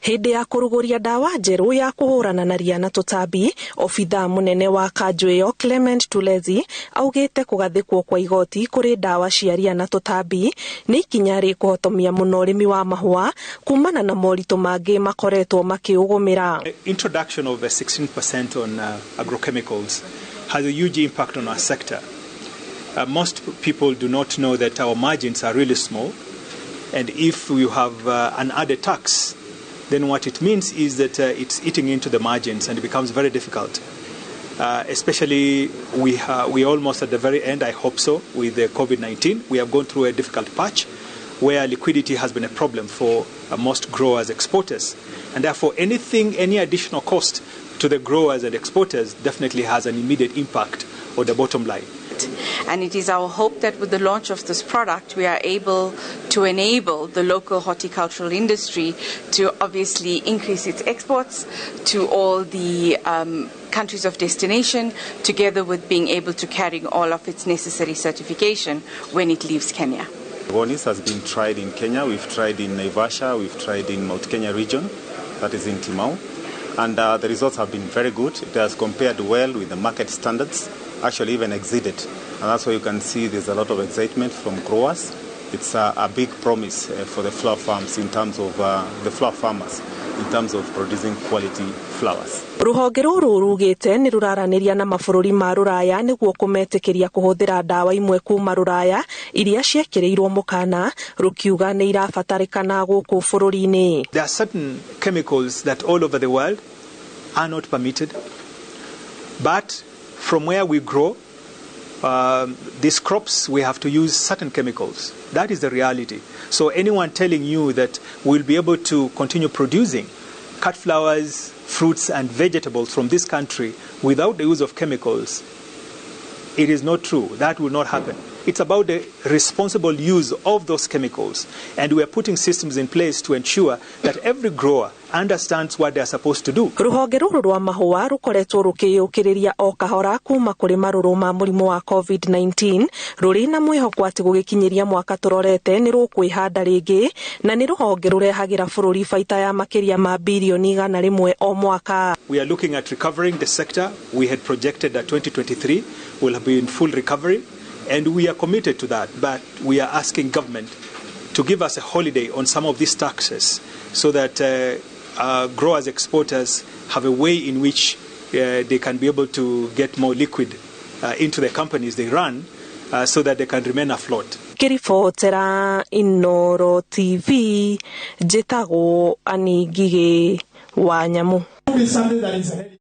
Hĩndĩ ya kũrugũria ndawa njerũ ya kũhũrana na ria na tũtambi, obithaa mũnene wa kanjũ ĩyo Clement Tulezi augĩte kũgathĩkwo kwa igoti kũrĩ ndawa cia ria na tũtambi nĩ ikinya rĩkũhotomia mũno ũrĩmi wa mahũa kumana na moritũ mangĩ makoretwo makĩũgũmĩra. Introduction of a 16% on agrochemicals has a huge impact on our sector. Most people do not know that our margins are really small, and if you have an added tax, then what it means is that it's eating into the margins and it becomes very difficult. Especially we almost at the very end, I hope so, with the COVID-19. We have gone through a difficult patch where liquidity has been a problem for most growers, exporters. And therefore, any additional cost to the growers and exporters definitely has an immediate impact on the bottom line. And it is our hope that with the launch of this product, we are able to enable the local horticultural industry to obviously increase its exports to all the countries of destination, together with being able to carry all of its necessary certification when it leaves Kenya. Gonis has been tried in Kenya, we've tried in Naivasha, we've tried in Mount Kenya region, that is in Timau, and the results have been very good. It has compared well with the market standards, actually even exceeded. And that's why you can see there's a lot of excitement from growers. It's a big promise for the flower farms in terms of the flower farmers in terms of producing quality flowers. Rũhonge rũrũ rugĩte nĩ rũraranĩria na mabũrũri ma rũraya nĩguo kũmetĩkĩria kũhũthĩra ndawa imwe kuma rũraya iria ciekĩrĩirwo mũkana rũkiuga nĩ irabatarĩkana gũkũ bũrũri-inĩ. There are certain chemicals that all over the world are not permitted, but from where we grow these crops, we have to use certain chemicals. That is the reality. So anyone telling you that we'll be able to continue producing cut flowers, fruits and vegetables from this country without the use of chemicals, it is not true. That will not happen. It's about the responsible use of those chemicals. And we are putting systems in place to ensure that every grower understands what they are supposed to do. Rũhonge rũrũ rwa mahũa rũkoretwo rũkĩyũkĩrĩria o kahora kuma kũrĩ marũrũ ma mũrimũ wa COVID-19, rũrĩ na mwĩhoko atĩ gũgĩkinyĩria mwaka tũrorete nĩ rũkwĩhanda rĩngĩ, na nĩ rũhonge rũrehagĩra bũrũri baita ya makĩria ma birioni 100 o mwaka. We are looking at recovering the sector. We had projected that 2023 will be in full recovery, and we are committed to that. But we are asking government to give us a holiday on some of these taxes so that growers, exporters have a way in which they can be able to get more liquid into the companies they run so that they can remain afloat. Ngĩribotera Inoro TV, njĩtagwo Ani Ngigĩ wa Nyamũ. Something that is